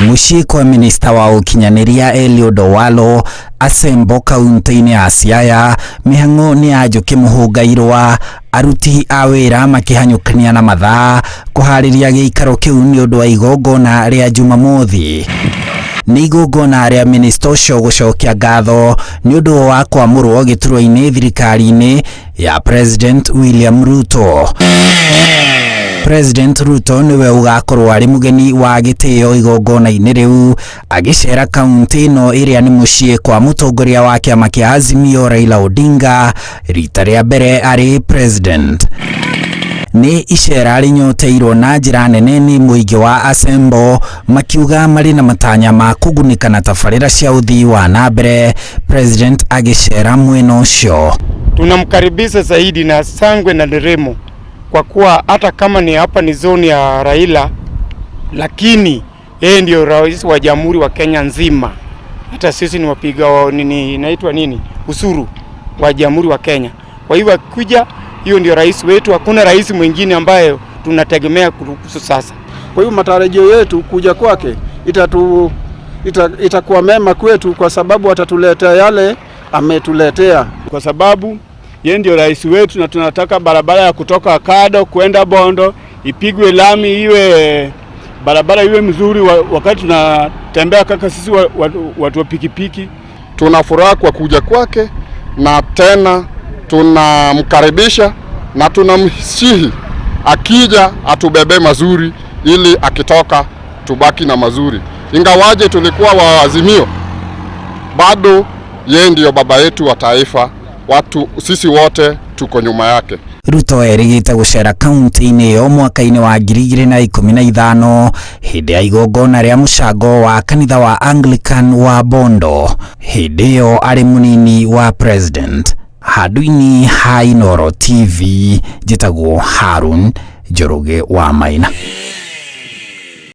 Mũciĩ kwa minista wa ũkinyanĩria Eliud Owalo Asembo kaunti-inĩ ya Siaya, mĩhang'o nĩ ya Njũkĩ Mũhũngairwa, aruti a wĩra makĩhanyũkania na mathaa kũharĩria gĩikaro kĩu nĩ ũndũ wa igongona rĩa Jumamothi. Nĩ igongona rĩa minista ũcio gũcokia ngatho nĩ ũndũ wa kwamũrwo gĩturwa-inĩ thirikari-inĩ ya President William Ruto. President Ruto nĩwe ũgakorwo arĩ mũgeni wa gĩtĩo igongona-inĩ rĩu agĩcera kaunti ĩno ĩrĩa nĩ mũciĩ kwa mũtongoria wa kĩama kĩa Azimio Raila Odinga rita rĩa mbere arĩ president. Nĩ icera rĩnyoteirwo na njĩra nene nĩ mũingĩ wa Asembo, makiuga marĩ na matanya ma kũgunĩka na tabarĩra cia ũthii wa na mbere president agĩcera mwena ũcio. Tunamkaribisha zaidi na sangwe na nderemo, kwa kuwa hata kama ni hapa ni zone ya Raila, lakini yeye ndio rais wa Jamhuri wa Kenya nzima. Hata sisi ni wapiga wa nini, inaitwa nini, usuru wa Jamhuri wa Kenya. Kwa hivyo akikuja, hiyo ndio rais wetu, hakuna rais mwingine ambaye tunategemea kuhusu sasa. Kwa hivyo matarajio yetu kuja kwake itakuwa mema kwetu, kwa sababu atatuletea yale ametuletea, kwa sababu yeye ndio rais wetu, na tunataka barabara ya kutoka Kado kwenda Bondo ipigwe lami, iwe barabara iwe mzuri wakati tunatembea kaka sisi watu wa pikipiki. Tuna furaha kwa kuja kwake na tena tunamkaribisha na tunamsihi akija atubebe mazuri, ili akitoka tubaki na mazuri. Ingawaje tulikuwa wa Azimio, bado yeye ndiyo baba yetu wa taifa, watu sisi wote tuko nyuma yake. Ruto erĩgĩte gũcera kaunti-inĩ ĩyo mwaka-inĩ wa 2015 hĩndĩ ya igongona rĩa mũcango wa kanitha wa Anglican wa Bondo, hĩndĩ ĩyo arĩ mũnini wa president. Handũ-inĩ ha Inooro TV, njĩtagwo Harun Njoroge wa Maina.